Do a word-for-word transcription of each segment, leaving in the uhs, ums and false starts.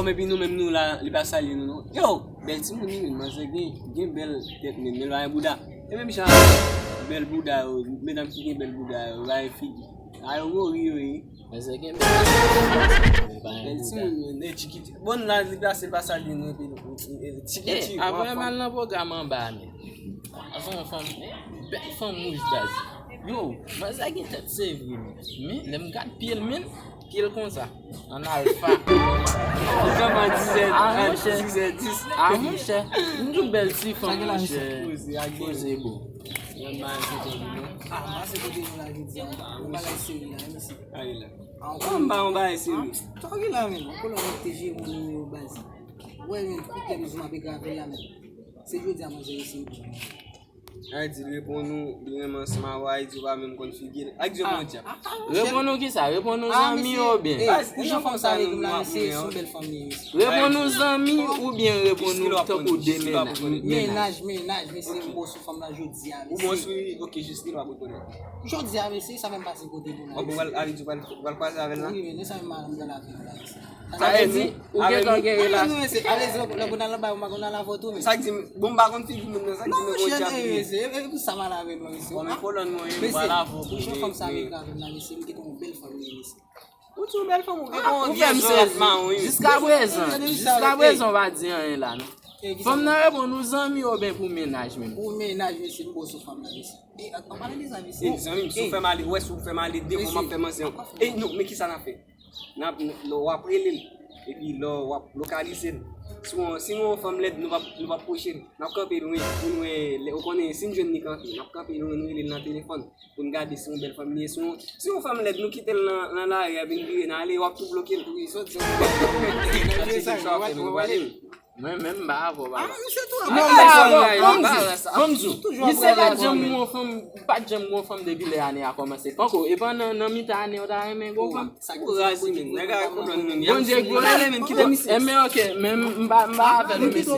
Epi nou menm nou la, li pa salye nou non. Yo, bèl timoun li menm, manzè gen, gen bèl tèt menm, men l pa gen bouda. E menm jan bèl bouda yo, medam ki gen bèl bouda yo, pa gen figi. A yo mori yo ye. Manzè gen bèl timoun, men pa gen bouda. Bèl timoun, men, e tchikiti. Bon, la, li pase, l pa salye nou, epi, e, e, tchikiti, eh, anfòm. Avan m al nan pwogram anba a, men. Avan yon fanm, men, bèl fanm wouj baz. Yo, manzè gen tèt se vre, men. Men, lè m gad pye l, men, pye l konsa. An alfa. Kòman dizè, ah, monchè, dizè dis. Ah, monchè. M di w bèl ti fanm, monchè. Poze, poze, bro. Mwen pa se kote nou la jodi a. Mwen pa la seri la, mèsi. Ale la. Kòman m pa yon bagay serye? Sa w gen la menm? Ankò lè w te jere yon nimewo baz. Wè menm, kout lè m di m ap grave la menm. Se jodi a manzè resi. Ay di l reponn ou, li renmen ansanm avè w, ay di w pa menm konn figi l. Ak di w bon dyab. Reponn ou kisa? Reponn ou zanmi oubyen? Ou jan fanm sa vle di m la, mesye, se yon bèl fanm li ye, mesye. Reponn ou zanmi oubyen reponn ou tankou de mennaj? Mennaj, mennaj, mesye, m bon sou fanm nan jodi a, mesye. Ou bon sou li, ok, jis li pa rekonèt. Jodi a, mesye, sa menm pase kote pou la. Ou pral, ale di w pral, pral kwaze avè l la? Wi, men sa menm madanm nan la vi la, mesye. Sa vle di, ou gentan gen relasyon. Ale di, lè pou n al anba, ou pa konn al avè w tou, mesye. Sa k di m, bon, m pa konn figi moun nan, sa k di m bon dyab li ye. Mesye, e pou sa m al avè l, mesye. Bon, men kolòn mwen, m pral avè w pou jan fanm sa vle grave m la, mesye, m te konn yon bèl fanm li ye, mesye. Ou di w bèl fanm, ou gen yon vye zòt mawon, wi. Jiska prezan, jiska prezan, w pa di anyen la, non. Fanm nan reponn ou zanmi oubyen pou mennaj menm? Pou mennaj, mesye, m bon sou fanm nan, mesye. E, an palan de zanmi, se zanmi m, si w fè m ale, wè, si w fè m ale de fwa, m ap fè manzè. E, non, men kisa n ap fè? N ap, lè w ap rele l, epi lè w ap lokalize l. Si w, si nou yon fanm lèd, nou p ap, nou p ap pwoche l. N ap kanpe lwen, pou nou wè, lè, ou konnen, si n jwenn li kanpe, n ap kanpe lwen, nou rele l nan telefòn. Pou n gade si yon bèl fanm li ye. Si yon, si yon fanm lèd, nou kite l nan, nan lari a, vin vire n ale, w ap tou bloke l. Wi, sot, sot. Mwen menm, m pa avè w, papa. Non, m pa avè w, ban m di w. Misye pa t janm gon fanm, pa t janm gon fanm depi lè ane a kòmanse. Poko, e pandan nan mitan ane, w ta renmen gon fanm? Ou razi, men. Nèg a rekonèt nou. Bondye gwo. Enben, ok, men m pa, m pa avè nou, mesye.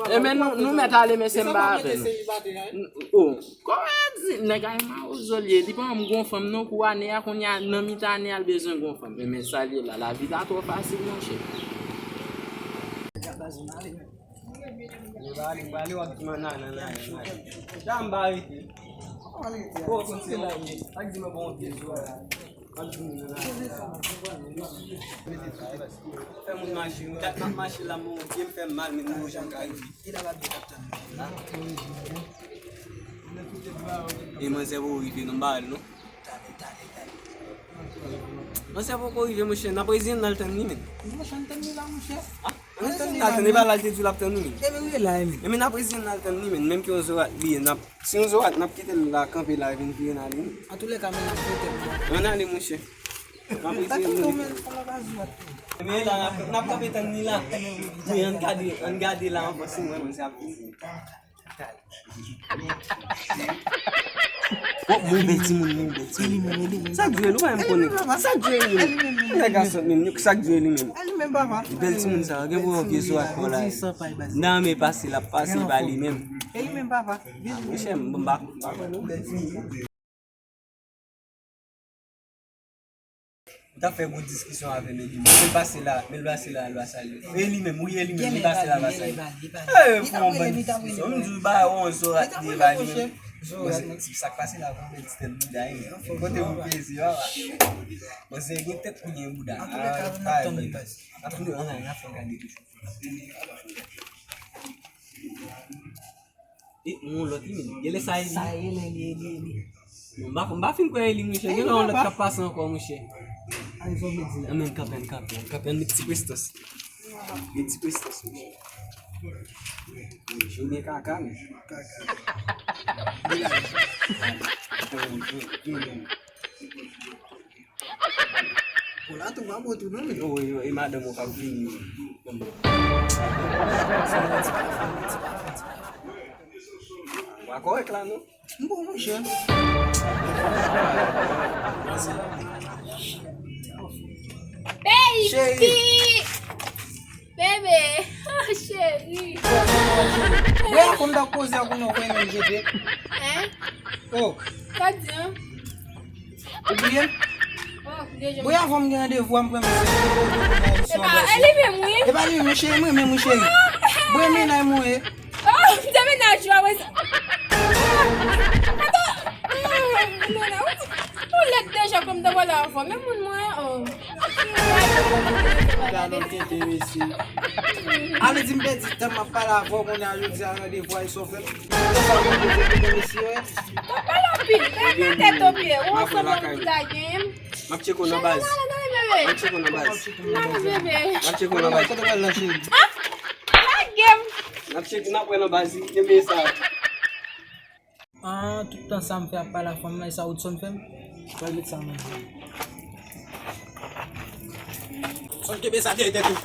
Enben, nou, nou mèt ale, mesye, m pa avè nou. Oh. Kòman di nèg a e mawozo l ye, li pa janm gon fanm non pou ane a, kounye a nan mitan ane a l bezwen gon fanm. Men, men sa l ye la, lavi ta twò fasil, monchè. Li pa ale, li pa ale, w ap di m nan, nan, nan, nan. Sa m pa rete. Bon, kote la ye? Ak di mwen bon pye sou la. Fè moun mache, m kat m ap mache la, men pye m fè m mal, men nou jan ka rive. E manzè poko rive non, m pa wè l non. Manzè poko rive, monchè, n ap reziyen n al tann li, men. Monchè, n tann li la, monchè. N ap reziyen n al tann, e pa la l te di w l ap tann nou, men. E men, wi, la, e men. E men, n ap reziyen n al tann li, men, menm ke yon zorat li ye, n ap Si yon zorat, n ap kite l la kanpe la, vin vire n ale, wi. Antoulèka, men n ap fè tèt nou. Ann ale, monchè. N ap retire nou. Men la, n ap, n ap kanpe tann li la. Wi, ann gade, ann gade la anvan si mwen, mwen se ap vini. Wòp, mwen bèl timoun, mwen bèl timoun. Sa k jwe l, ou pa menm konnen. Sa k jwe l, menm. Nèg a sòt menm, sa k jwe li menm. Bèl timoun sa, gen pou yon vye zorat kò la. Nan men pase, l ap pase pa li menm. E li menm, papa? Monchè, m pa, m pa kwè non. M t ap fè gwo diskisyon avè l, men li menm. Men l pase la, men l pase la, l pa salye. E li menm, wi, e li menm, li pase la, l pa salye. E, fè yon bann diskisyon. M di w, ba, yon zorat li ye, ba, li menm. Bon, se tip sa k pase la, pou bèl ti tèt bouda, wi. Kote pou peze, papa? Bon, se gen tèt pou gen bouda. Antoulèka, n ap tann li, baz. N ap tann li, ann ale, n ap fè gade toujou. E, yon lòt li menm. Genlè sa e li. Sa e li, li, li, li. M pa, m pa fin kwè e li, monchè. Genlè yon lòt k ap pase ankò, monchè. Ann kanpe, ann kanpe, ann kanpe, ann met ti prestans. Met ti prestans, monchè. Jounen kaka, men. Kaka. Bon, la tou pa bon tou non, men. Yo, yo, e madanm ou k ap vini. Wa kòrèk la, non? M bon, monchè. Baby! Cheri. Bebe! Oh, cheri! Wè, akonm t ap koze ak ou nan kwen nan jete. Hein? Oh. Sa di an? Ou bliye? Bon, Bwè, avan m gen randevou a, m pran mesye. Epa, e li menm, wi. Epa li menm, cheri, mwen menm, wi, cheri. Bwè, mennaj mwen ye. Oh, m te mennaj ou a, wè sa. Atann. Non, non, ou, ou lèd deja kòm te pale avan. Men moun mwen, oh. Gade tenten, mesye. Ale di m pèdi tan, m ap pale avè w, kounye a jodi a randevou a, e sa w fè m. Konsa w mande pou mwen, mesye. Ou pale anpil, men nan tèt ou pye, ou ansanm ak moun ki lage m. M ap tcheke w nan baz. M ap tcheke w nan baz. Non, bebe. M ap tcheke w nan baz. Kote w pral la, cheri? Ah! Lage m. M ap tcheke, n ap wè nan baz, wi. Renmen sa. Ah, tout tan sa m fè ap pale ak fanm nan, e sa Woodson fè m? Pral met sa nan. Son kenbe sa dèyè tèt ou.